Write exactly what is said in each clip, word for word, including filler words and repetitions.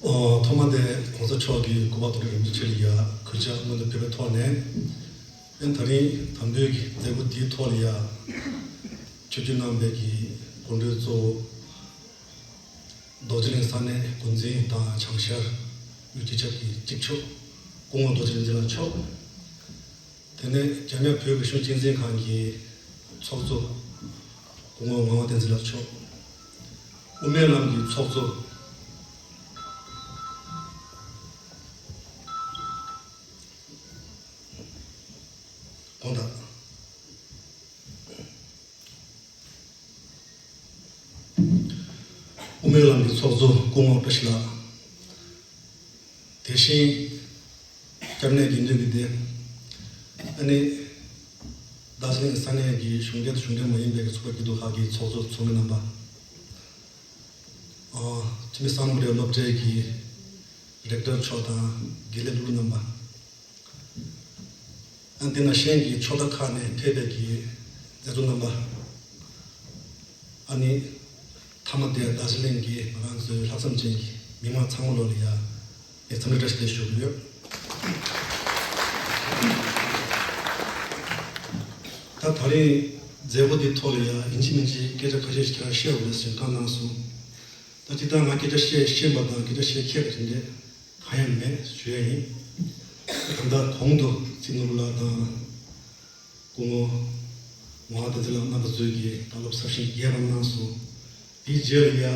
ཨོ། ཐོག་མ་དེ་གོང་ས་མཆོག་གི་སྐུ་པར་དོ་རིན་པོ་ཆེ་ལ་ཡ་གུས་ཕྱག་སྔོན་དུ་ཕེབས་པའི་ཐོག་ནས། ཨེ་ད་རིང་དམ་འབུལ་གྱི་མཛད་སྒོ་འདིའི་ཐོག་ལ་ཡ་ཆིབས་བསྒྱུར་གནང་བའི་གི་གོ་སྒྲིག་གཙོ་བོ་རྡོ་རྗེ་གླིང་ས་གནས་འགོ་འཛིན་དང་བྱང་ཤར་ཡུལ་སྤྱི་ཁྱབ་ཀྱི་གཅིག་ལྕོགས་སྐུ་ངོ་རྡོ་རྗེ་རིག་འཛིན་ལགས་མཆོག། དེ་ནས་འཇམ་དབྱངས་བོད་རིག་གཞུང་གཅེས་འཛིན་ཁང་གི་ཚོགས་གཙོ་སྐུ་ངོ་ངག་དབང་བསྟན་འཛིན་ལགས་མཆོག། དབུ་མའི་ལམ་གྱི་ཚོགས་གཙོ་དགོངས་དག། དབུ་མའི་ལམ་གྱི་ཚོགས་གཙོ་སྐུ་ངོ་བཀྲ་ཤིས་ལགས། དེ་བཞིན་སྐྱབས་གནས་དགེ་འདུན་གྱི་སྡེ། ཨ་ནི་རྡོ་རྗེ་གླིང་ས་གནས་ཀྱི་གཞུང་འབྲེལ་དང་གཞུང་འབྲེལ་མ་ཡིན་པའི་ཚོགས་པ་སྐྱིད་སྡུག་ཁག་གི་ཚོགས་གཙོ་ཚོགས་མི་རྣམ་པ། ཨ། འཐུས་མི་སམ་བྷོ་ཊའི་སློབ་གྲྭའི་གི་རེག་ཊར་མཆོག་དང་དགེ་ལས་སློབ་ཕྲུག་རྣམ་པ། ཨ། དེ་ནང་བཞིན་གྱི་ཕྱོགས་མཐའ་ཁག་ནས་ཕེབས་པའི་གི་མཛད་གཙོ་རྣམ་པ། ཨ་ནི་མཐའ་མ་དེ་རྡོ་རྗེ་གླིང་གི་ང་རང་ཚོའི་ལྷག་བསམ་ཅན་གྱི་མི་མང་ཚང་མ་ལོ་ལ་ཡ་ངས་འཚམས་འདྲི་བཀྲ་ཤིས་བདེ་ལེགས་ཞུ་གི་ཡོད། ད་ད་རིང་མཛད་སྒོ་འདིའི་ཐོག་ལ་ཡ་ཡིན་གཅིག་མིན་གཅིག་སྐད་ཆ་ཁ་ཤས་ཤིག་ཁྱེད་རང་བཤད་དགོས་རེད་ཟེར་བཀའ་གནང་སོང་། ད་ཅི་ལྟར་ང་སྐད་ཆ་བཤད་ཤེས་པ་དང་སྐད་ཆ་བཤད་མཁས་པ་དེ་འདྲས་གང་ཡང་མེད་ཞུ་ཡ་ཡིན། ད་ལྟ་གོང་དུ་ཚེ་ནོར་བུ་ལགས་དང་སྐུ་ངོ་ངག་དབང་བསྟན་འཛིན་ལགས་རྣམ་པ་ཚོས་ཀྱིས་བཀའ་སློབ་ཟབ་ཞིང་རྒྱས་པ་གནང་སོང་། དེའི་རྗེས་ལ་ཡ་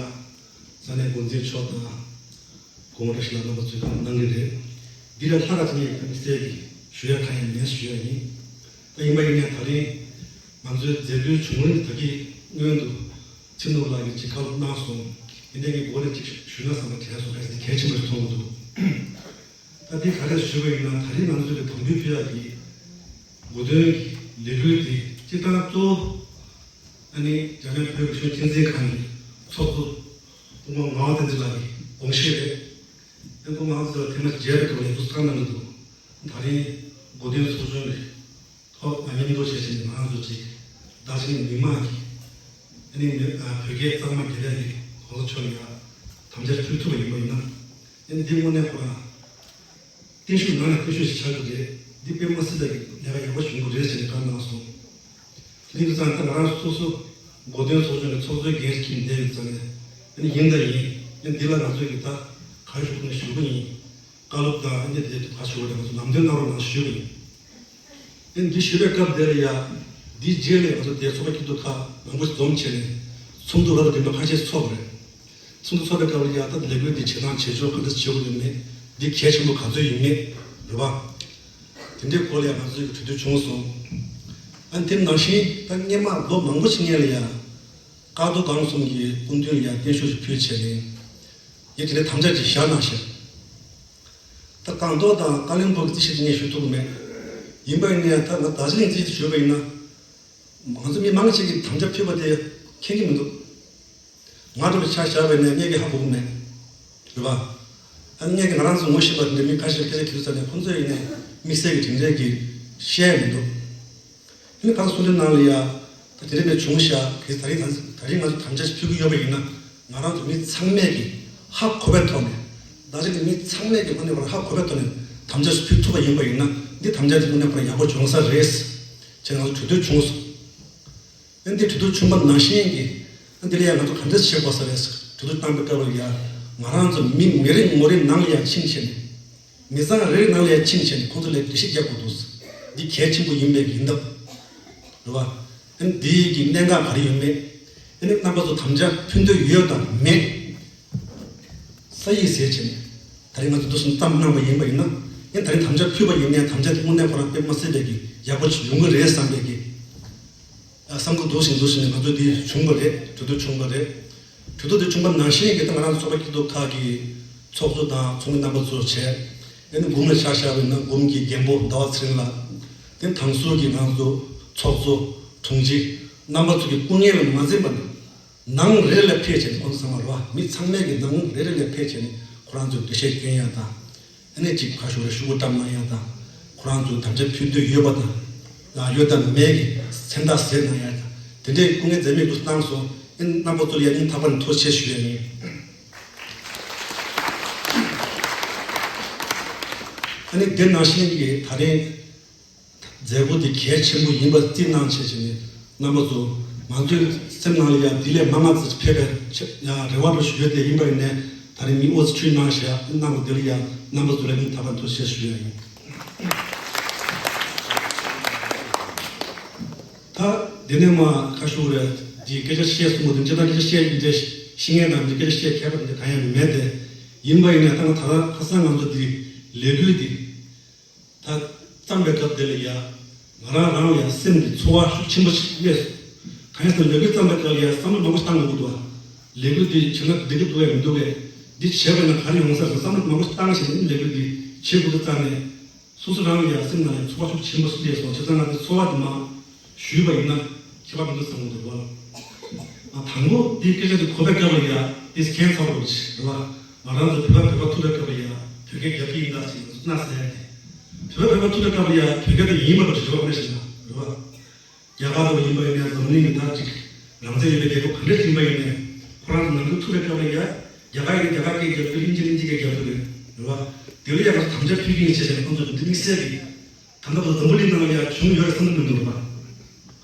ས་གནས་འགོ་འཛིན་མཆོག་དང་སྐུ་ངོ་བཀྲ་ཤིས་ལགས་རྣམ་པ་ཚོས་ཀྱང་གནང་གི་རེད། འདི་ལས་ལྷག་ག་ཅིག་ངས་དམིགས་བསལ་གྱི་ཞུ་ཡ་གང་ཡང་མེད་ཞུ་ཡ་ཡིན། ད་ཡིན་པ་ཡིན་ནའི་ད་རིང་ང་ཚོའི་མཛད་སྒོའི་བྱུང་རིམ་ད་གི་སྔོན་དུ་ཚེ་ནོར་བུ་ལགས་ཀྱིས་ཅིག་བཀའ་སློབ་གནང་སོང་། ཡིན་ནའི་ངས་འགོ་ནས་ཅིག་ཞུས་ན་བསམ་པ་དྲན་སོང་། གལ་སྲིད་གལ་ཆེན་པོ་ཞིག་མཐོང་གི་འདུག་ད་འདི་ག་རེ་ཞུས་པ་ཡིན་ན། ད་རིང་ང་ཚོས་ཀྱི་དམ་འབུལ་ཕུལ་ཡག་གི་གོ་སྟོན་གྱི་ལས་འགུལ་འདི་སྤྱིར་བཏང་གཙོ་བོ་ཨ་ནི་འཇམ་དབྱངས་བོད་རིག་གཞུང་གཅེས་འཛིན་ཁང་གི་ཚོགས་གཙོ་སྐུ་ངོ་ངག་དབང་བསྟན་འཛིན་ལགས་ཀྱི་དགོངས་བཞེད་རེད། ཨ་ནི་སྐུ་ངོ་ངག་དབང་བསྟན་འཛིན་ལགས་ཐེངས་མ་བརྒྱད་པའི་སྐབས་ལ་ཡང་བསྐྱར་གནང་གི་འདུག་ད་རིང་གོ་སྟོན་ཚོགས་ཆུང་གི་ཐོག་མཉམ་དུ་བྱས་བྱས་ནས་ང་རང་ཚོ་ཅིག་རྡོ་རྗེ་གླིང་མི་མང་གིས་ཨ་ནི་མི་ཨ་བོད་སྐད་གཙང་མ་དགེ་ལས་ཀྱི་གོང་ས་མཆོག་ལ་ཡ་དམ་བཅའ་ཕུལ་ཐུབ་པ་ཡིན་པ་ཡིན་ན། ཨ་ནི་འདི་དངོས་གནས་ཁོ་རང་བརྟན་བཞུགས་ནང་ནས་བརྟན་བཞུགས་ཤིག་ཆགས་ཀྱི་རེད། འདི་དཔེ་མ་སྲིད་པའི་ལས་ཀ་ཡག་པོ་ཞིག་ཡོང་གི་རེད་ཟེར་ནས་བཀའ་གནང་སོང་། དེ་ཡིན་དུས་ཙང་ད་ང་རང་སོ་སོ་གོ་སྟོན་ཚོགས་ཆུང་གི་ཚོགས་གཙོའི་འགན་འཁྱེར་བསྡད་ཡོད་ཙང་ནས། ཨ་ནི་ཡིན་དང་ཡིན། ཨ་ནི་འདི་ལ་ང་ཚོས་ཀྱི་ད་ག་རེ་ཞུ་དགོས་ན་ཞུ་གི་ཡིན། བཀའ་སློབ་དང་ཨ་ནི་དེ་ག་ཞུ་བ་རེད། ང་ཚོ་ལམ་སྟོན་གནང་རོགས་གནང་ཞུ་གི་ཡིན། ཨ་ནི་འདི་ཞུས་པའི་སྐབས་དེ་ལ་ཡ། འདིའི་རྗེས་ལ་ང་ཚོ་དེ་ཚོགས་པ་སྐྱིད་སྡུག་ཁག་མང་པོ་ཞིག་འཛོམས་བྱས་ནས་ཚོགས་འདུ་རབ་དང་རིམ་པ་ཁ་ཤས་ཚོགས་པ་རེད། ཚོགས་འདུ་ཚོགས་པའི་སྐབས་ལ་ཡ། ད་ལས་འགུལ་འདི་བྱེད་སྟངས་བྱེད་ཕྱོགས་ག་འདྲ་བྱེད་དགོས་ཡོད་མེད། འདི་གལ་ཆེན་པོ་ག་ཚོད་ཡིན་མེད་རེད་པ། དེ་འདྲའི་སྐོར་ལ་ཡ་ང་ཚོས་གྲོས་བསྡུར་བྱུང་སོང་། ཨ་ནི་དེ་ནང་བཞིན་ད་སྔོན་མ་ལོ་མང་པོ་ཞིག་སྔོན་ལ་ཡ། ཀ་རྡོ་སྒང་གསུམ་གྱི་སྐུ་མདུན་ལ་ཡ་བརྟན་བཞུགས་ཤིག་ཕུལ་བྱས་ནས། ངས་དེ་འདྲའི་དམ་བཅའ་ཅིག་བཞག་གནང་ཞིང་། ད་སྒང་ཏོག་དང་ཀ་ལོན་སྦུག་གི་རྩིས་གཞི་དེ་ངས་ཞུ་ཐུབ་ཀྱི་མེད། ཡིན་པ་ཡིན་ནའི་ད་ང་རྡོ་རྗེ་གླིང་རྩིས་གཞི་ཞུས་པ་ཡིན་ན། ང་ཚོ་མི་མང་ཆེ་གིས་དམ་བཅའ་ཕུལ་བ་དེ་མཁྱེན་གྱི་མི་འདུག་ང་འདྲ་བོ་ཆ་བཞག་པ་ཡིན་ན་ངས་ཀྱིས་ཧ་གོ་གི་མེད། རེད་པ། ཨ་ནི་ངས་ཀྱིས་ང་རང་ཚོ་ངོ་ཤེས་པ་དེ་འདྲ་མི་ཁ་ཤས་སྐད་ཆ་དྲིས་ཙང་ནས་ཁོང་ཚོས་ཡིན་ནའི་དམིགས་བསལ་གྱི་དེ་འདྲས་ཀྱི་བཤད་ཡ་མི་འདུག་ཨ་ནི་ཁ་སང་གསུང་འཕྲིན་ནང་ལ་ཡ། ད་དེ་འདྲས་མེད་བྱུང་ཤག་གི་ད་རིང་ད་ད་རིང་ང་ཚོ་དམ་བཅའ་ཞིག་ཕུལ་གྱི་ཡོད་པ་ཡིན་ན། ང་རང་ཚོ་མི་ཚང་མས་ཀྱིས་ཧ་གོ་བའི་ཐོག་ནས། རྡོ་རྗེ་གི་མི་ཚང་མས་ཀྱིས་དངོས་གནས་ཁོ་རང་ཧ་གོ་བའི་ཐོག་ནས་དམ་བཅའ་ཞིག་ཕུལ་ཐུབ་པ་ཡིན་པ་ཡིན་ན། འདི་དམ་བཅའ་དེ་དངོས་གནས་ཁོ་རང་ཡག་པོ་བྱུང་ས་རེད་ཅེས་ང་ཚོ་གྲོས་བསྡུར་བྱུང་སོང་། ཨ་ནི་འདི་གྲོས་བསྡུར་བྱུང་བ་ནང་བཞིན་གྱི། ཨ་ནི་འདི་ལ་ཡང་ང་ཚོ་ག་འདྲ་བྱེད་དགོས་ས་རེད་ཟེར་གྲོས་བསྡུར་བཏང་པའི་སྐབས་ལ་ཡ། ང་རང་ཚོ་མི་མི་རེ་ངོ་རེ་ནང་ལ་ཡ་ཕྱིན་བྱས་ནས། མི་ཚང་རེ་རེ་ནང་ལ་ཡ་ཕྱིན་བྱས་ནས་ཁོང་ཚོ་ལ་འགྲེལ་བཤད་རྒྱག་དགོས་འདུག་འདི་གལ་ཆེན་པོ་ཡིན་པའི་ཡིན་སྟབས། རེད་བ། ཨ་ནི་འདི་གི་གནད་འགག་ག་རེ་ཡོད་མེད། ཨ་ནི་རྣམ་པ་ཚོ་དམ་བཅའ་ཕུལ་འདོད་ཡོད་དང་མེད། ས་ཡིག་ཟེར་བྱས་ནས། ད་རིང་ང་ཚོ་འདུག་སེ་བཏང་གནང་བ་ཡིན་པ་ཡིན་ན། ཨ་ནི་ད་རིང་དམ་བཅའ་ཕུལ་བ་ཡིན་ནའི་དམ་བཅའ་དེ་དངོས་གནས་ཁོ་རང་དཔེ་མ་སྲིད་པའི་གི་ཡག་པོ་ཅིག་ཡོང་གི་རེད་བསམ་པའི་གི། ཨ། བསམ་བློ་འདུག་སེ་འདུག་སེ་ནས་ང་ཚོ་འདི་བྱུང་བ་རེད། གྲོས་བསྡུར་བྱུང་བ་རེད། གྲོས་བསྡུར་འདི་བྱུང་བ་ནང་བཞིན་གྱི་ད་ང་རང་ཚོ་ཚོགས་པ་སྐྱིད་སྡུག་ཁག་གི་ཚོགས་གཙོ་དང་ཚོགས་མི་རྣམ་པ་ཚོ་བྱས། ཨ་ནི་འབུམ་ལ་ཆ་བཞག་པ་ཡིན་ན་འབུམ་གྱི་རྒན་པོ་ཟླ་བ་ཚེ་རིང་ལགས། དེ་དང་ཟུར་གྱི་ང་ཚོ་ཚོགས་གཙོ་དྲུང་ཆེ་རྣམ་པ་ཚོ་གི་སྐུ་ངལ་ལ་མ་འཛེམས་པ་ནས། ནང་རེ་ལ་ཕེབས་བྱས་ནས། ཁོང་ཚོ་ཚང་མ་རེད་བ། མི་ཚང་མས་ཀྱི་ནང་རེ་རེ་ལ་ཕེབས་བྱས་ནས་ཁོ་རང་ཚོའི་འགྲེལ་བཤད་སྐྱོན་ཡ་དང་། ཨ་ནི་ཅིག་ཁ་ཤོར་རེ་ཤོག་བུ་བཀྲམ་གནང་ཡ་དང་། ཁོ་རང་ཚོའི་དམ་བཅའ་ཕུལ་འདོད་ཡོད་པ་དང་། ཡོད་དང་མེད་ཀྱི་མཚན་རྟགས་གཟིགས་གནང་ཡ་དང་། དེ་འདྲའི་སྐུ་ངལ་འཛེམས་མེད་དུ་གནང་སོང་། ཨ་ནི་རྣམ་པ་ཚོ་ལ་ཡ་སྙིང་ཐག་པ་ནས་ཐུགས་རྗེ་ཆེ་ཞུ་ཡ་ཡིན། ཨ་ནི་དེ་ནང་བཞིན་གྱི་ད་རིང་མཛད་སྒོ་འདི་གལ་ཆེན་པོ་ཡིན་པ་རྩིས་གནང་བྱས་བྱས་ནས། རྣམ་པ་ཚོ་ང་ཚོའི་སེམས་ནང་ལ་ཡང་འདི་ལས་མང་ང་ཙམ་ཕེབས་པའི་ཆེད་ཡང་རེ་བ་རུ་ཞུ་ཡོད། དེ་ཡིན་པ་ཡིན་ནས་ད་རིང་མི་ཨོ་ཚི་ཁྲུས་གནང་བཞག་གནང་བ་འདི་ལ་ཡང་རྣམ་པ་ཚོ་ལ་སྙིང་ཐག་པ་ནས་ཐུགས་རྗེ་ཆེ་ཞུ་ཡ་ཡིན། ད་དེ་ནས་མ་ཁ་ཤུ་རེ་འདི་སྐད་ཆ་བཤད་གསུང་བ་དེ་འདྲ་སྐད་ཆ་བཤད་འདི་འདྲ་ཤི་ངེས་དང་འདི་སྐད་ཆ་བཤད་མཁས་པ་འདི་གང་ཡང་མེད་དེ། ཡིན་པ་ཡིན་ནས་ད་ང་ད་ལྟ་ཁ་སང་ང་ཚོ་འདི་ལས་འགུལ་འདི། ད་བརྩམས་པའི་སྐབས་དེ་ལ་ཡ། ང་རང་རང་ལ་ཡ་སེམས་ཀྱི་ཚོར་བ་ཤུགས་ཆེན་པོ་ཞིག་སླེབས་སོང་། གང་ཡིན་ཟེར་ན་ལས་འགུལ་བརྩམས་པའི་སྐབས་ལ་ཡ་བསམ་བློ་མང་པོ་ཞིག་བཏང་དགོས་ཀྱི་འདུག་བ། ལས་འགུལ་འདི་བྱས་ན་འགྲིག་གི་འདུག་གས་མི་འདུག་གས། འདི་བྱས་པ་ཡིན་ན་ག་རེ་ཡོང་ས་རེད་བསམ་བློ་མང་པོ་ཞིག་བཏང་བྱས་ནས་ལས་འགུལ་འདི་བྱེད་དགོས་ཀྱི་རྩ་ནས། སོ་སོ་རང་ལ་ཡ་སེམས་ནང་ལ་ཚོར་བ་ཤུགས་ཆེན་པོ་ཞིག་སླེབས་སོང་། བྱས་ཙང་ང་ཚོའི་ཚོར་བ་འདི་མ་ཞུས་པ་ཡིན་ན་ཁྱད་པར་མི་འདུག་བསམ་གྱི་འདུག་བ། ང་དང་པོ་འདི་སྐད་ཆ་འདི་གོ་བའི་སྐབས་ལ་ཡ་འདི་མཁྱེན་ཚར་བ་རེད་བ། ང་རང་ཚོ་བོད་པ་བོད་པ་ཐུག་པའི་སྐབས་ལ་ཡ་བོད་སྐད་རྒྱབ་ཀྱི་ཡིན་ད་ཅེས་ང་ཚོ་མནའ་ཟེར་ཡ་དེ། བོད་པ་བོད་པ་ཐུག་པའི་སྐབས་ལ་ཡ་བོད་སྐད་དེ་ཡིན་མ་རེད་བ། ཞེ་དྲག་མེད་ཞེ་ན་རེད་བ། རྒྱ་གར་འདྲ་བོ་ཡིན་པ་ཡིན་ནའི་འཛམ་གླིང་གི་ད་ཅིག་རང་བཙན་ཡོད་པའི་རྒྱལ་ཁབ་ག་འདྲ་ཞིག་ཡིན་པ་ཡིན་ནའི་ཁོ་རང་ཚོ་ནང་ཁུལ་ཐུག་པའི་སྐབས་ལ་ཡ་རྒྱ་གར་ཡིན་ན་རྒྱ་གར་སྐད་རྒྱབ་ཀྱི། དབྱིན་ཇི་ཡིན་ན་དབྱིན་ཇི་སྐད་རྒྱབ་ཀྱི་རེད་བ། དེ་ལ་ཡ་ང་ཚོ་དམ་བཅའ་ཕུལ་གྱི་ཡིན་ཞེས་བྱས་ནས་ཁོང་ཚོ་འདི་དམིགས་བསལ་གྱི་ད་ལྟ་བར་འཛམ་བུ་གླིང་ནང་ལ་ཡ་བྱུང་ཡོད་རེད་བསམ་གྱི་མི་འདུག་རེད་བ།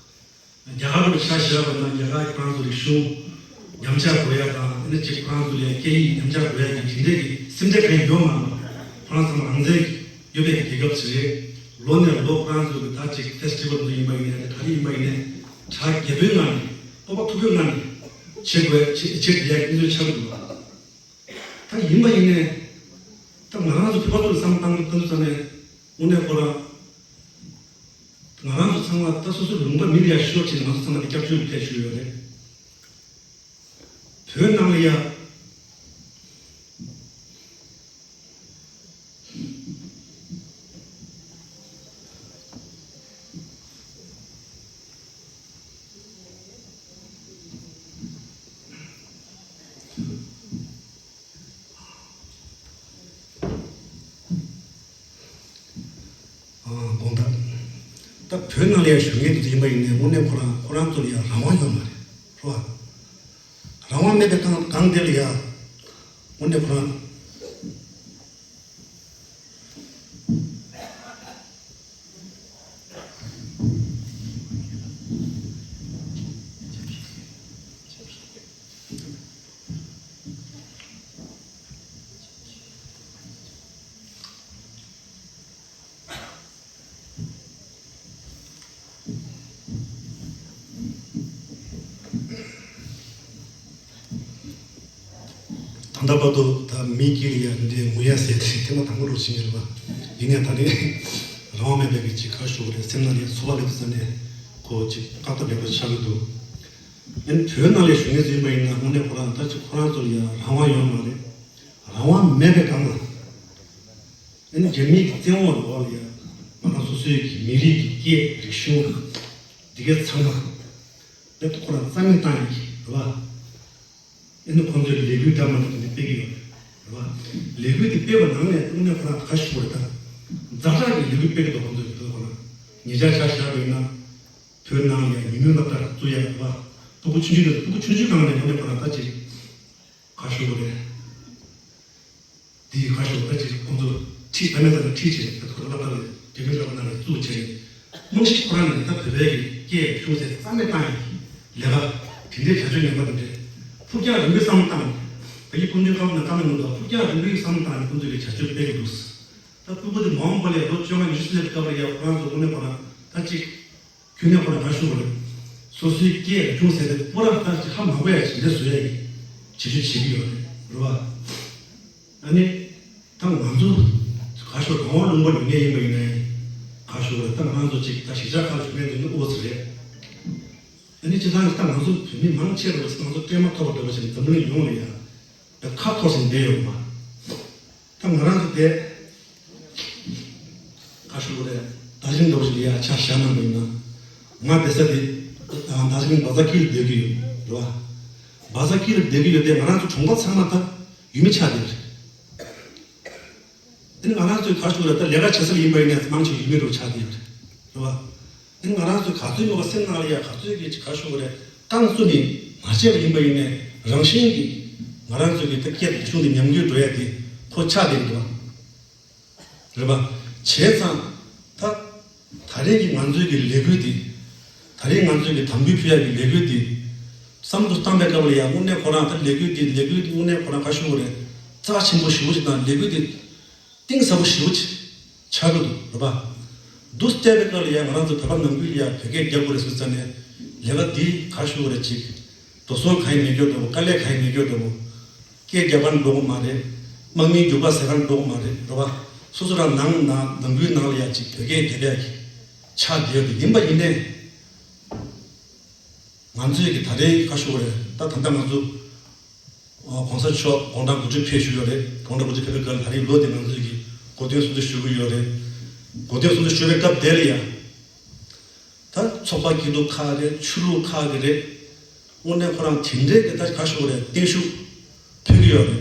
རྒྱ་གར་ལ་ཆ་བཞག་པ་ན་རྒྱ་གར་ཁོ་རང་ཚོ་རིག་གཞུང་ཉམས་ཆག་འགྲོ་ཡ་དང་། ཨ་ནི་ཅིག་ཁོ་རང་ཚོ་ལ་སྐད་ཡིག་ཉམས་ཆག་འགྲོ་ཡ་གི་དེ་འདྲའི་གི་སེམས་ཁྲལ་གང་ཡང་ཡོད་མ་རེད། ཁོ་རང་ཚང་མ་རང་བཙན་ཡོད་པའི་རྒྱལ་ཁབ་ཅིག་རེད། ལོ་ནས་ལོ་ཁོ་རང་ཚོ་གི་ད་ཅིག་ཕེ་སི་ཊི་བལ་འདི་ཡིན་པ་ཡིན་ནའི་ག་རེ་ཡིན་པ་ཡིན་ནའི་གྲ་རྒྱས་པོའི་ངང་ནས་སྤོབས་པ་མཐོ་པོའི་ངང་ནས་བྱེད་དགོས། བྱེད་བྱེད་བསྡད་ཡ་གི་དངོས་ཆགས་འདུག་ད་ཡིན་པ་ཡིན་ནའི་ད་ང་རང་ཚོ་བོད་པ་ཚོ་ལ་བསམ་བློ་བཏང་དུས་ཙམ་ནས་དངོས་གནས་ཁོ་རང་ང་རང་ཚོ་ཚང་མ་ད་སོ་སོའི་ལུང་པ་མི་ལ་ཡ་ཤོར་བྱས་ནས་ང་ཚོ་ཚང་མ་དེ་སྐྱབས་བཅོལ་ལ་ཕེབས་བཞུགས་ཡོད་རེད། བོད་ནང་ལ་ཡ། ཨ། དགོངས་དག་ད་བོད་ནང་ལ་ཡང་བཞུགས་མཁན་དེ་ཚོ་ཡིན་པ་ཡིན་ནའི་དངོས་གནས་ཁོ་རང་ཁོ་རང་ཚོ་ལ་ཡང་རང་དབང་ཡོད་མ་རེད། རེད་བ། རང་དབང་མེད་པའི་སྒང་སྒང་དེ་ལ་ཡང་དངོས་གནས་ཁོ་རང་ད་ལྟ་བར་དུ་ད་མི་དཀྱིལ་ལ་ཡ་འདི་ངུ་ཡ་ཟེར་དེ་ཐེངས་མ་དང་པོ་རུ་ཕྱིན་ཡོད་རེད་པ། ཡིན་ནའི་ད་ནི་རང་དབང་མེད་པའི་གི་ཅིག་ག་རེ་ཞུ་དགོས་རེད། སེམས་ནང་ལ་ཡ་ཚོར་བ་སླེབས་ས་ནས་ཁོ་ཅིག་བཀག་ཐབས་མེད་པ་ཆགས་ཀྱི་འདུག་ཨ་ནི་བོད་ནང་ལ་བཞུགས་མཁན་ཚོ་ཡིན་པ་ཡིན་ན་དངོས་གནས་ཁོ་རང་ད་ཅིག་ཁོ་རང་ཚོ་ལ་ཡ་རང་དབང་ཡོད་མ་རེད། རང་དབང་མེད་པའི་སྒང་ལ། ཨ་ནི་རྒྱ་མིའི་གི་བཙན་འོག་ལ་ཡ་ང་རང་སོ་སོའི་གི་མི་རིགས་ཀྱི་སྐད་རིག་གཞུང་འདི་གའི་ཚང་མ་ལེགས་པོ་ཁོ་རང་རྩ་མེད་བཏང་ཡོད་ཀྱི་རེད་བ། ཨ་ནི་ཁོང་ཚོས་ལས་འགུལ་འདྲ་མི་འདྲ་དེ་འདྲ་སྤེལ་གྱི་ཡོད་རེད་བ། ལས་འགུལ་དེ་སྤེལ་བ་ནང་ནས་དངོས་གནས་ཁོ་རང་ག་ཞུ་དགོས་རེད། ད་ཛ་དྲག་གི་ལས་འགུལ་སྤེལ་གྱི་འདུག་ཁོང་ཚོས་ཁོ་རང་ཉེ་ཆར་ཆ་བཞག་པ་ཡིན་ན་བོད་ནང་ལ་ཡ་ཉུང་ཉུང་ལ་ལྟར་བཙུགས་ཡ་རེད་བ། སྤུ་གུ་ཆུང་ཆུང་དེ་སྤུ་གུ་ཆུང་ཆུང་སྒང་ནས་དངོས་གནས་ཁོ་རང་ད་ཅིག་ག་ཞུ་དགོས་རེད། དེའི་ཁ་ཕྱོགས་ད་ཅིག་ཁོང་ཚོ་ཁྲིད་ད་མེད་ད་ནི་ཁྲིད་བྱས་ད་ཁོ་ལ་ད་རྒྱ་མི་འདྲ་པོ་ནང་ནས་བཙུགས་བྱས་རྨང་གཞི་ཁོ་རང་ནས་ད་བོད་པའི་གི་སྐད་ཤུགས་ཚད་རྩ་མེད་བཏང་ཡ་ལས་ཀ་དེ་འདྲའི་བྱ་སྤྱོད་ངན་པ་དེ་འདྲས་ཕུགས་རྒྱང་རིང་པོའི་བསམ་བློ་བཏང་ནས་ད་ཡི་ཀུན་སྤྱོད་ཁག་ནས་བཏང་ནས་མི་འདུག་ཕུགས་རྒྱང་རིང་པོའི་བསམ་བློ་བཏང་ནས་ཁོང་ཚོས་གི་བྱ་སྤྱོད་སྤེལ་གི་འདུག་ད་སྤུ་གུ་དེ་མ་འོངས་པ་ལ་ལོ་བཅོ་ལྔ་ཉི་ཤུ་སླེབས་སྐབས་ལ་ཡ་ཁོ་རང་ཚོ་དངོས་གནས་ཁོ་རང་ད་ཅིག་ཁྱོད་ནས་ཁོ་ལ་ག་ཞུ་བ་རེད། སོ་སོའི་སྐད་རིག་གཞུང་ཟེར་དེ་པོ་ར་ལྟར་གྱི་ཧ་མ་གོ་ཡ་ཞིག་ལས་བཟོ་ཡ་ཡིན། བྱེད་སྤྱོད་བྱེད་ཀྱི་ཡོད་རེད། རེད་བ། ཨ་ནི་ད་ང་ཚོ་ག་ཞུ་རང་དབང་ལུང་པ་ལུས་ངེས་ཡིན་པ་ཡིན་ནའི་ག་ཞུ་བ་རེད། ད་ང་ཚོ་ཅིག་ད་གཞིས་ཆགས་ཁག་བཞུགས་མཁན་དེ་ནི་ཨོ་ཙི་རེད། ཨ་ནི་སྤྱིར་བཏང་ད་ང་ཚོ་བོད་མི་མང་ཆེ་བ་ང་ཚོ་སྐད་མ་ཐོགས་པ་འདྲ་བ་ཞིག་འཛམ་གླིང་ཡོངས་ལ་ཡ་ད་ཁ་འཐོར་ཞིག་བསྡད་ཡོད་པ། ད་ང་རང་ཚོ་དེ་ག་ཞུ་དགོས་རེད། ད་རིང་འདྲ་བོ་ཞིག་ལ་ཡ་ཆ་བཞག་གནང་པ་ཡིན་ན། ང་བསྡད་ས་དེ་ད་རིང་བ་ཟ་ཁི་ལ་སྡོད་ཀྱི་ཡོད་རེད་བ། བ་ཟ་ཁི་ལ་སྡོད་ཀྱི་ཡོད་དེ་ང་རང་ཚོ་གྲོང་པ་ཚང་མ་ད་ཡུལ་མི་ཆགས་བསྡད་ཡོད་རེད། དེ་ནི་ང་རང་ཚོའི་ག་ཞུ་དགོས་རེད། ད་ལས་ཀ་བྱེད་ས་ལ་ཡིན་པ་ཡིན་ནའི་མང་ཆེ་ཡུལ་མི་འདྲ་བོ་ཆགས་བསྡད་ཡོད་རེད་བ། ཨ་ནི་ང་རང་ཚོས་ག་ཚོད་ཡོད་པ་སེམས་ནང་ལ་ཡ་ག་ཚོད་ཀྱི་ག་ཞུ་དགོས་རེད། རྐང་བཙུགས་ནས་མ་བྱས་པ་ཡིན་པ་ཡིན་ནའི་རང་བཞིན་གྱིས་ང་རང་ཚོའི་གི་ད་སྐད་རིག་གཞུང་དེ་ཉམས་རྒུད་འགྲོ་ཡ་དེ་ཁོ་ཆགས་བསྡད་ཀྱི་འདུག་བ། རེད་པ། བྱས་ཙང་ད་ད་རེས་ཀྱི་ང་ཚོའི་གི་ལས་འགུལ་འདི། ད་རེས་ང་ཚོའི་གི་དམ་འབུལ་ཕུལ་ཡག་གི་ལས་འགུལ་འདི་བསམ་བློ་བཏང་པའི་སྐབས་ལ་ཡང་དངོས་གནས་ཁོ་རང་ད་ལས་འགུལ་འདི་ལས་འགུལ་འདི་དངོས་གནས་ཁོ་རང་ག་ཞུ་དགོས་རེད། རྩ་ཆེན་པོ་ཞེ་པོ་ཅིག་དང་ལས་འགུལ་འདི་གཏིང་ཟབ་པོ་ཞེ་པོ་ཅིག་ཆགས་ཀྱི་འདུག་རེད་པ། འདུག་བལྟས་པའི་སྐབས་ལ་ཡང་ང་རང་ཚོ་བོད་པ་ནང་ཁུལ་ལ་ཡང་བོད་སྐད་རྒྱག་དགོས་རེད་ཟེར་ཙང་ནས་ལས་ཀ་འདི་ག་ཞུ་དགོས་རེད། ཅིག་འགྲོ་སོང་གང་ཡང་མེད་རྒྱུ་འདྲ་པོ། དཀའ་ལས་གང་ཡང་མེད་རྒྱུ་འདྲ་པོ། སྐད་རྒྱག་པར་འགྲོ་གི་མ་རེད། དམག་མིའི་རྒྱུག་པ་ཟ་གར་འགྲོ་གི་མ་རེད། རེད་པ། སོ་སོ་རང་ནང་ནང་ནང་ཁུལ་ནང་ལ་ཡ་ཅིག་བོད་སྐད་རྒྱབ་ཡ་གི་ཆགས་བསྡད་ཡོད་རེད། ཡིན་པ་ཡིན་ནའི་ང་ཚོས་ཀྱི་ད་རེས་ག་ཞུ་དགོས་རེད། ད་ད་ལྟ་ང་ཚོ་ཨ་གོང་ས་མཆོག་དགུང་གྲངས་དགུ་བཅུ་ཕེབས་བཞུགས་ཡོད་རེད། དགུང་གྲངས་དགུ་བཅུ་ཕེབས་པའི་སྐབས་ལ་ད་རེས་ལོ་དེ་ང་ཚོས་ཀྱི་གོ་སྟོན་སྲུང་བརྩི་ཞུ་གི་ཡོད་རེད། གོ་སྟོན་སྲུང་བརྩི་ཞུ་བའི་སྐབས་དེ་ལ་ཡ། ད་ཚོགས་པ་སྐྱིད་སྡུག་ཁག་རེད། ཆོས་ལུགས་ཁག་གི་རེད། དངོས་གནས་ཁོ་རང་དེ་འདྲའི་གི་ད་ག་ཞུ་དགོས་རེད། བརྟན་བཞུགས་ཕུལ་གི་ཡོད་རེད།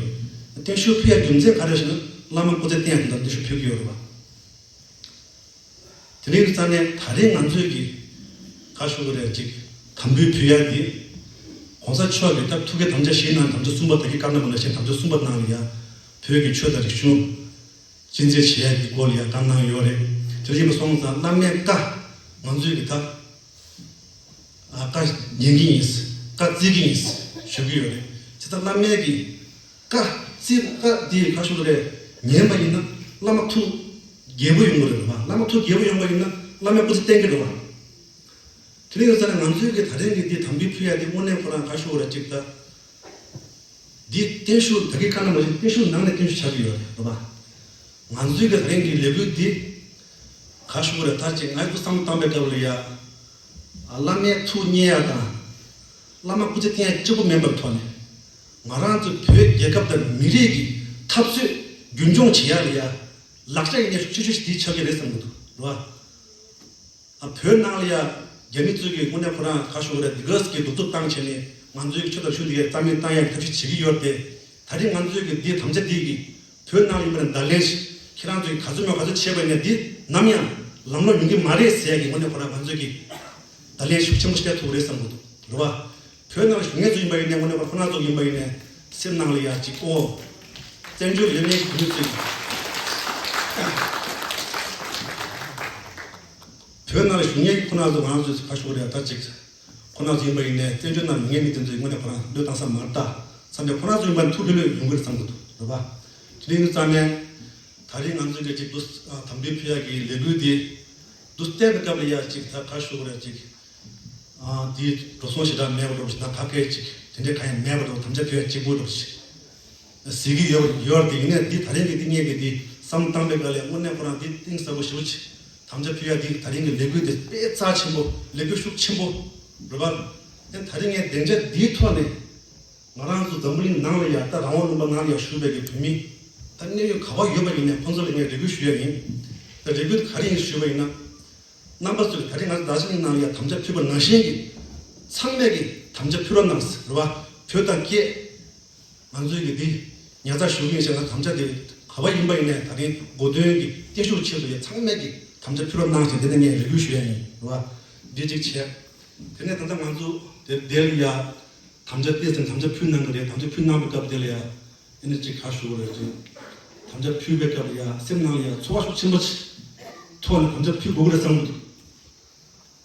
བརྟན་བཞུགས་ཕུལ་ཡ་རྒྱུ་མཚན་ག་རེ་ཞེ་ན། བླ་མ་སྐུ་ཚེ་བརྟན་ཡ་དེ་འདྲ་བརྟན་བཞུགས་ཕུལ་གི་ཡོད་རེད་པ། དེ་རིང་གི་རྩ་ནས་ད་རེས་ང་ཚོས་ཀྱི་ག་ཞུ་དགོས་རེད། ཅིག་དམ་འབུལ་ཕུལ་ཡ་དེ། གོང་ས་མཆོག་གི་ད་ཐུགས་ཀྱི་དམ་བཅའ་བཞིའི་ནང་དམ་བཅའ་གསུམ་པ་དེ་གི་བཀའ་གནང་བ་ནང་བཞིན་དམ་བཅའ་གསུམ་པ་ནང་ལ་ཡ། བོད་ཀྱི་ཆོས་དང་རིག་གཞུང་གཅེས་འཛིན་བྱེད་ཡ་གི་སྐོར་ལ་ཡ་བཀའ་གནང་ཡོད་རེད། དེ་ཡིན་པ་སོང་ཙང་བླ་མའི་བཀའ་ང་ཚོས་ཀྱི་ད་ཨ་བཀའ་ཉན་གྱི་ཡིན། བཀའ་བརྩི་གི་ཡིན་ཞུ་གི་ཡོད་རེད། བྱས་ཙང་བླ་མའི་གི་བཀའ་བརྩི། བཀའ་འདི་ག་ཞུ་དགོས་རེད། ཉན་པ་ཡིན་ན་བླ་མ་ཐུགས་དགྱེས་པོ་ཡོང་གི་རེད་པ། བླ་མ་ཐུགས་དགྱེས་པོ་ཡོང་པ་ཡིན་ན་བླ་མའི་སྐུ་ཚེ་བརྟན་གྱི་རེད་པ། དེ་རིང་ཡོད་ས་ནས་ང་ཚོའི་གི་ད་རིང་གི་འདི་དམ་འབུལ་ཕུལ་ཡ་དེ་དངོས་གནས་ཁོ་རང་ག་ཞུ་དགོས་རེད། ཅིག་ད་འདི་བརྟན་བཞུགས་ད་གི་ཁ་ན་མ་ཞིག་བརྟན་བཞུགས་ནང་ནས་བརྟན་བཞུགས་ཆགས་ཀྱི་ཡོད་རེད་པ། ང་ཚོའི་གི་ད་རིང་གི་ལས་འགུལ་འདི་ག་ཞུ་དགོས་རེད། ད་ཅིག་ང་ཚོ་བསམ་བློ་བཏང་པའི་སྐབས་ལ་ཡ། ཨ་བླ་མའི་ཐུགས་མཉེས་ཡ་དང་། བླ་མ་སྐུ་ཚེ་བརྟན་ཡ་གཅིག་པུ་མིན་པའི་ཐོག་ནས། ང་རང་ཚོ་བོད་རྒྱལ་ཁབ་དང་མི་རིགས་ཀྱི་འཐབ་རྩོད་རྒྱུན་འཁྱོངས་བྱེད་ཡ་ལ་ཡ། ལག་ཆ་ཡིན་ནའི་ཆུ་ཆུ་ཞིག་འདི་ཆགས་ཀྱི་རེད་བསམ་གྱི་འདུག་རེད་པ། ཨ་བོད་ནང་ལ་ཡ་རྒྱ་མི་ཚོས་ཀྱིས་དངོས་གནས་ཁོ་རང་ག་ཞུ་དགོས་རེད། འདི་ག་ཙམ་གྱི་གདུག་རྩུབ་བཏང་བྱས་ནས་ང་ཚོའི་ཆོས་དང་ཆོས་འདི་གའི་རྩ་མེད་བཏང་ཡག་གི་ཐབས་ཤེས་བྱེད་ཀྱི་ཡོད་དེ། ད་རེས་ང་ཚོའི་གི་འདི་དམ་བཅའ་འདི་གི་བོད་ནང་ཡིན་པ་ནས་བརྡ་ལན་ཞིག་ཁྱེད་རང་ཚོས་ག་ཚོད་མེད་ག་ཚོད་བྱས་པ་ཡིན་ན་འདི་ནམ་ཡང་ལམ་ལྷོང་ཡོང་གི་མ་རེད་ཟེར་ཡག་གི་དངོས་གནས་ཁོ་རང་ང་ཚོས་ཀྱི་བརྡ་ལན་ཤུགས་ཆེན་པོ་ཞིག་སྤྲད་ཐུབ་ཀྱི་རེད་བསམ་གྱི་འདུག་རེད་པ། བོད་ནང་ལ་བཞུགས་མཁན་ཚོ་ཡིན་པ་ཡིན་ནའི་དངོས་གནས་ཁོ་རང་ཚོ་ཡིན་པ་ཡིན་ནའི་སེམས་ནང་ལ་ཡ་གཅིག་ཨོ། བཙན་བྱོལ་ཡོད་མཁན་གྱི་བོད་མི་ཚོས་བོད་ནང་ལ་བཞུགས་མཁན་ཁོ་རང་ཚོ་ང་རང་ཚོས་ཁ་ཤོར་ཡ་ད་ཅིག་ཁོ་རང་ཚོ་ཡིན་པ་ཡིན་ནའི་བཙན་བྱོལ་ནང་ཡོད་མཁན་མི་དེ་ཚོས་དངོས་གནས་ཁོ་རང་བློས་བཏང་ས་མ་རེད་ད་བསམ་པའི་ཁོ་རང་ཚོ་ཡིན་པ་ཐུགས་ལྷོད་ལྷོད་ཡོང་གི་རེད་བསམ་གྱི་འདུག་རེད་པ། དེ་རིང་ཙམ་ནས་ད་རེས་ང་ཚོས་ཀྱི་ཅིག་འདུག་དམ་འབུལ་ཕུལ་ཡ་གི་ལས་འགུལ་འདི་འདུག་བལྟས་པའི་སྐབས་ལ་ཡ་ཅིག་ད་ཁ་ཤོར་ཡ་ཅིག་ཨ་འདི་འགྲོ་སོང་ཞེ་དྲག་མེད་པ་འདྲ་པོ་ཞིག་དང་ཁ་སྐད་ཅིག་དེ་འདྲའི་གང་ཡང་མེད་པ་འདྲ་པོ་དམ་བཅའ་ཕུལ་ཡ་གཅིག་པུ་འདྲ་པོ་ཞིག་གཟིགས་ཀྱི་ཡོད་ཡོད་དེ་ཡིན་ནའི་འདི་ད་རེས་ཀྱི་འདི་ངས་ཀྱི་འདི་བསམ་བཏང་པའི་སྐབས་ལ་དངོས་གནས་ཁོ་རང་འདི་གཏིང་ཟབ་པོ་ཞེ་པོ་ཅིག་དམ་བཅའ་ཕུལ་ཡ་འདི་ད་རེས་ཀྱི་ལས་འགུལ་འདི་དཔེ་རྩ་ཆེན་པོ་ལས་འགུལ་ཤུགས་ཆེན་པོ་རེད་པ། ཨེ་ད་རེས་ངས་སྡིངས་ཆ་འདིའི་ཐོག་ནས་ང་རང་ཚོ་འཛམ་བུ་གླིང་ནང་ལ་ཡ་ད་རང་དབང་ལུང་པ་ནང་ལ་ཡ་བཞུགས་པའི་གི་བོད་མི་ད་གནད་ཡོད་ག་པར་ཡོད་པ་ཡིན་ནའི་ཁོང་ཚོ་ལ་ངས་རེ་སྐུལ་ཞུ་ཡ་ཡིན། ད་རེ་སྐུལ་ག་རེ་ཡིན་ཞུས་པ་ཡིན་ན། རྣམ་པ་ཚོས་ད་རེས་ང་ཚོ་རྡ་ས་གླིང་ནང་ལ་ཡ་དམ་བཅའ་ཕུལ་བ་ནང་བཞིན་གྱི་ཚང་མས་ཀྱི་དམ་བཅའ་ཕུལ་རོགས་གནང་ཟེར་བ། བོད་དང་སྐད། ང་ཚོས་ཀྱི་འདི་ཉར་ཚགས་ཞུ་གི་ཡིན་ཞེས་ང་དམ་བཅའ་དེ་ག་པར་ཡིན་པ་ཡིན་ནའི་ད་རིང་གོ་སྟོན་གྱི་བརྟན་བཞུགས་ཆེད་དུ་ཡ་ཚང་མས་ཀྱི་དམ་བཅའ་ཕུལ་རོགས་གནང་ཞེས་འདི་ནས་ངས་རེ་སྐུལ་ཞུ་ཡ་ཡིན་རེད་བ། འདི་གཅིག་བྱས། དེ་ནས་ད་ལྟ་ང་ཚོ་དེ་དེ་ལ་ཡ་དམ་བཅའ་དེ་ཚོ་དམ་བཅའ་ཕུལ་གནང་གི་རེད། དམ་བཅའ་ཕུལ་གནང་པའི་སྐབས་དེ་ལ་ཡ། ཨ་ནི་གཅིག་ཁ་ཤོར་རེད་ཅིང་། དམ་བཅའ་ཕུལ་བའི་སྐབས་ལ་ཡ་སེམས་ནང་ལ་ཡ་ཚོར་བ་ཤུགས་ཆེན་པོ་ཅིག་ཐོག་ནས་དམ་བཅའ་ཕུལ་དགོས་ཀྱི་རེད་བསམ་གྱི་འདུག་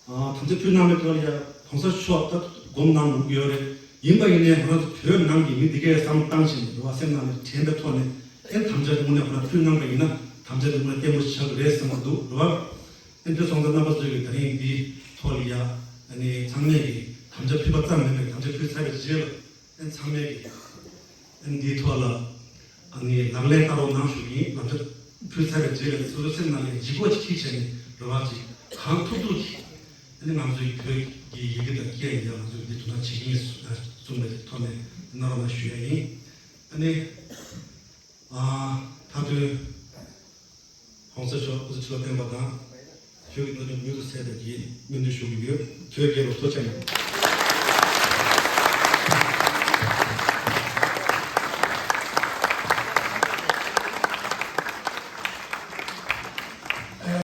ཨ་དམ་བཅའ་ཕུལ་གནང་བའི་སྐབས་ལ་ཡ་གོང་ས་མཆོག་ད་དགོངས་གནང་འདུག་ཡོད་རེད། ཡིན་པ་ཡིན་ནའི་ང་རང་ཚོ་བོད་ནང་གི་མི་འདི་གས་བསམ་བློ་བཏང་བཞིན་འགྲོ་བ་སེམས་ནང་ནས་དྲན་པའི་ཐོག་ནས་ཨེ་དམ་བཅའ་དེ་དངོས་གནས་ཁོ་ན་ཕུལ་གནང་པ་ཡིན་ན་དམ་བཅའ་དེ་དངོས་གནས་བརྟན་པོ་ཆགས་ཀྱི་རེད་བསམ་གྱི་འདུག་རེད་བ། ཨེ་འདི་སོང་ཙང་རྣམ་པ་ཚོས་ཀྱི་ད་རིང་འདིའི་ཐོག་ལ་ཡ་ཨ་ནི་ཚང་མས་ཀྱི་དམ་བཅའ་ཕུལ་བ་ཙམ་མིན་པའི་དམ་བཅའ་ཕུལ་ཚར་བའི་རྗེས་ལ། ཨན་ཚང་མས་ཀྱི་ཨན་འདིའི་ཐོག་ལ་ཨ་ནི་ལག་ལེན་བསྟར་རོགས་གནང་ཞུ་གི་ཡིན། ལམ་ཁ་ཕུལ་ཚར་བའི་རྗེས་ལ་སོ་སོའི་སེམས་ནང་ནས་འཇིགས་པ་ཅིག་ཁྱི་བྱས་ནས་རེ་བ་ཅིག་གང་ཐུབ་ཐུབ་ཀྱིས་ཨ་ནི་ང་ཚོའི་བོད་ཀྱི་ཡི་གེ་དང་སྐད་ཡིན་ཡང་ང་ཚོས་འདི་དོ་སྣང་བྱེད་ཀྱི་ཡིན་གསུངས་པའི་ཐོག་ནས་གནང་རོགས་གནང་ཞུ་ཡ་ཡིན། ཨ་ནི་ཨ་མཐའ་དོན། གོང་ས་མཆོག་སྐུ་ཚེ་ཁྲི་ལོ་བརྟན་པ་དང་། བོད་ཀྱི་གནད་དོན་མྱུར་དུ་སེལ་ཐབས་ཀྱི་སྨོན་འདུན་ཞུ་གི་ཡོད། བོད་རྒྱལ་ལོ་ཐུགས་རྗེ་ཆེ།